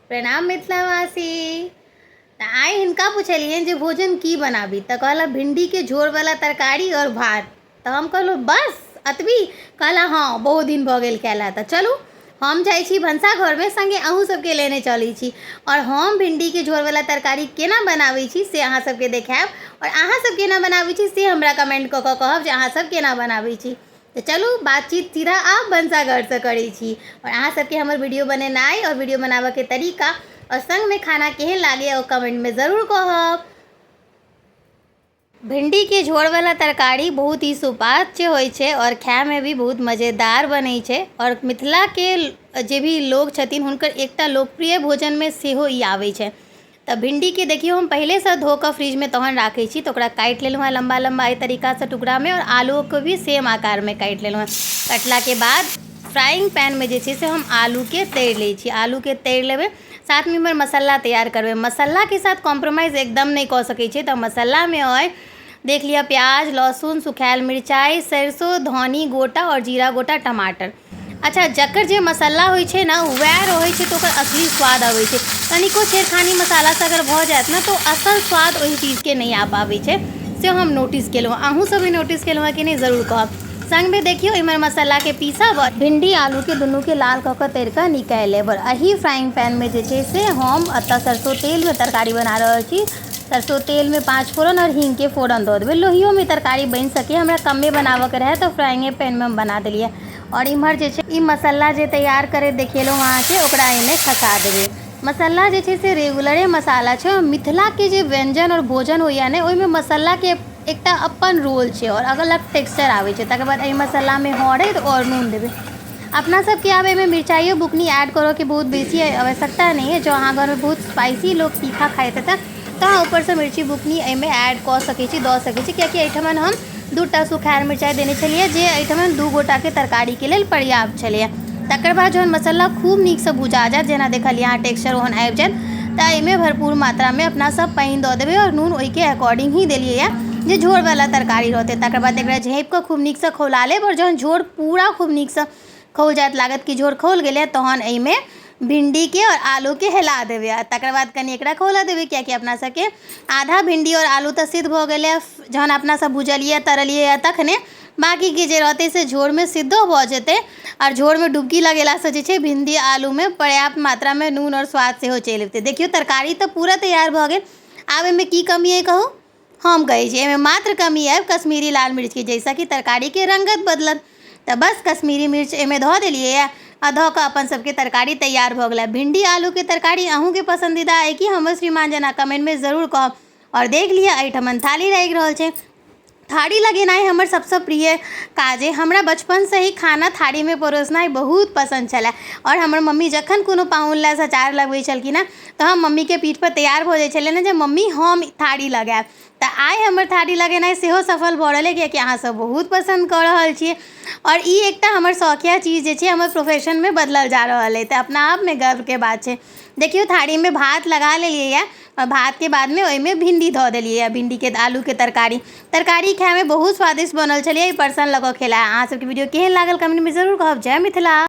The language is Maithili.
प्रणाम मिथिलावासी। तऽ आइ हिनका पुछलियनि जे भोजन की बनाबी, तऽ कहला भिंडीके झोरवला तरकारी आओर भात। तऽ हम कहलहुँ बस एतबी? कहला हँ, बहुत दिन भऽ गेल खेला। तऽ चलू हम जाइ छी भनसाघरमे, सङ्गे अहूँ सबके लेने चलै छी आओर हम भिंडीके झोरवला तरकारी केना बनाबै छी से अहाँ सबके देखायब, आओर अहाँ सब केना बनाबै छी से हमरा कमेंट कऽ कऽ कहब जे अहाँ सब केना बनाबै छी। तऽ चलू बातचीत सीधा आब भनसाघरसँ करै छी। आओर अहाँ सबके हमर वीडियो बनेनाइ आओर वीडियो बनाबऽके तरीका आओर सङ्गमे खाना केहन लागैए ओ कमेंटमे जरूर कहब। भिंडीके झोरवला तरकारी बहुत ही सुपाच्य होइ छै आओर खाइमे भी बहुत मजेदार बनै छै, आओर मिथिलाके जे भी लोग छथिन हुनकर एकटा लोकप्रिय भोजनमे सेहो ई आबै छै। तऽ भिंडीके देखियौ, हम पहिलेसँ धो कऽ फ्रिजमे तहन राखै छी। तऽ ओकरा काटि लेलहुँ हेँ लम्बा लम्बा एहि तरीकासँ टुकड़ामे, आओर आलूओके भी सेम आकारमे काटि लेलहुँ हेँ। कटलाके बाद फ्राइंग पैनमे जे छै से हम आलूके तरि लै छी। आलूके तरि लेबै, साथमे इम्हर मसाला तैयार करबै। मसालाके साथ कॉम्प्रोमाइज एकदम नहि कऽ सकै छियै। तऽ मसालामे अइ देख लिअ, प्याज, लहसुन, सुखायल मिरचाइ, सरिसो, धनी गोटा आओर जीरा गोटा, टमाटर। अच्छा, जकर जे मसाला होइ छै ने वएह रहै छै तऽ ओकर असली स्वाद अबै छै। कनिको छेड़खानी मसालासँ अगर भऽ जायत ने तऽ ओ असल स्वाद ओहि चीजके नहि आबि पाबै छै, से हम नोटिस केलहुँ। अहूँ सब ई नोटिस केलहुँ हँ कि नहि, जरूर कहब। सङ्गमे देखियौ, इम्हर मसालाके पीसब, भिंडी आलूके दुनूके लाल कऽ कऽ तरि कऽ निकालि लेब, आओर एही फ्राइंग पैनमे जे छै से हम एतऽ सरसो तेलमे तरकारी बना रहल छी। सरसो तेलमे 5 फोरन आओर हींगके फोरन दऽ देबै। लोहियोमे तरकारी बनि सकैए, हमरा कमे बनाबऽके रहै तऽ फ्राइंगे पैनमे हम बना देलियै। आओर इम्हर जे छै ई मसाला जे तैयार करैत देखेलहुँ अहाँके, ओकरा एहिमे खसा देबै। मसाला जे छै से रेगुलरे मसाला छै। मिथिलाके जे व्यञ्जन आओर भोजन होइए ने, ओहिमे मसालाके एकटा अपन रोल छै आओर अलग टेक्सचर आबै छै। तकर बाद एहि मसालामे हरैद आओर नून देबै। अपना सबके आब एहिमे मिरचाइयो बुकनी ऐड करऽके बहुत बेसी आवश्यकता नहि अइ। जँ अहाँ घरमे बहुत स्पाइसी लोक तीखा खाइत हेतै तऽ अहाँ ऊपरसँ मिर्ची बुकनी एहिमे ऐड कऽ सकै छी, दऽ सकै छी, कियाकि एहिठमन हम 2टा सुखायल मिरचाइ देने छलियै, जे एहिठमन 2 गोटाके तरकारीके लेल पर्याप्त छलैए। तकर बाद जहन मसाला खूब नीकसँ भुजा जायत, जेना देखलियै अहाँ टेक्सचर ओहन आबि जायत, तऽ एहिमे भरपूर मात्रामे अपना सब पानि दऽ देबै, आओर नून ओहिके अकॉर्डिंग ही देलियै जे झोरवला तरकारी रहतै। तकर बाद एकरा झाँपिकऽ खूब नीकसँ खौला लेब, आओर जहन झोर पूरा खूब नीकसँ खौल जायत, लागत कि झोर खौल गेलै, तहन एहिमे भिंडीके आओर आलूके हिला देबै आ तकर बाद कनि एकरा खौलऽ देबै, कियाकि अपना सबके आधा भिंडी आओर आलू तऽ सिद्ध भऽ गेलै जहन अपना सब भुजलियै तरलियै तखने। बाँकीके जे रहतै से झोरमे सिद्धो भऽ जेतै, आओर झोरमे डुबकी लगेलासँ जे छै भिंडी आलूमे पर्याप्त मात्रामे नून आओर स्वाद सेहो चलि अबितै। देखियौ, तरकारी तऽ पूरा तैयार भऽ गेल। आब एहिमे की कमी अइ कहू? हम कहै छी, एहिमे मात्र कमी आबि कश्मीरी लाल मिर्चके, जाहिसँ कि तरकारीके रङ्गत बदलत। तऽ बस कश्मीरी मिर्च एहिमे धऽ देलियै आ धऽ कऽ अपन सबके तरकारी तैयार भऽ गेलै। भिंडी आलूके तरकारी अहूँके पसन्दीदा अइ कि हमर श्रीमान जेना, कमेंटमे जरूर कहब। आओर देख लिअ, एहिठमन थाली लागि रहल छै। थारी लगेनाइ हमर सबसँ प्रिय काज अइ। हमरा बचपनसँ ही खाना थारीमे परोसनाइ बहुत पसन्द छलै, आओर हमर मम्मी जखन कोनो पाहुन लए सचार लगबै छलखिन हँ तऽ हम मम्मीके पीठपर तैयार भऽ जाइ छलियनि हँ जे मम्मी, हम थारी लगायब। तऽ आइ हमर थारी लगेनाइ सेहो सफल भऽ रहल अइ, कियाकि अहाँसब बहुत पसन्द कऽ रहल छियै, आओर ई एकटा हमर शौकिया चीज जे छै हमर प्रोफेशनमे बदलल जा रहल अइ, तऽ अपना आपमे गर्वके बात छै। देखियौ, थारीमे भात लगा लेलियै यऽ, आओर भातके बादमे ओहिमे भिंडी धऽ देलियै यऽ। भिंडीके आलूके तरकारी खाइमे बहुत स्वादिष्ट बनल छलै। ई परसन लऽ कऽ खेला। अहाँ सबके वीडियो केहन लागल, कमेंटमे जरूर कहब। जय मिथिला।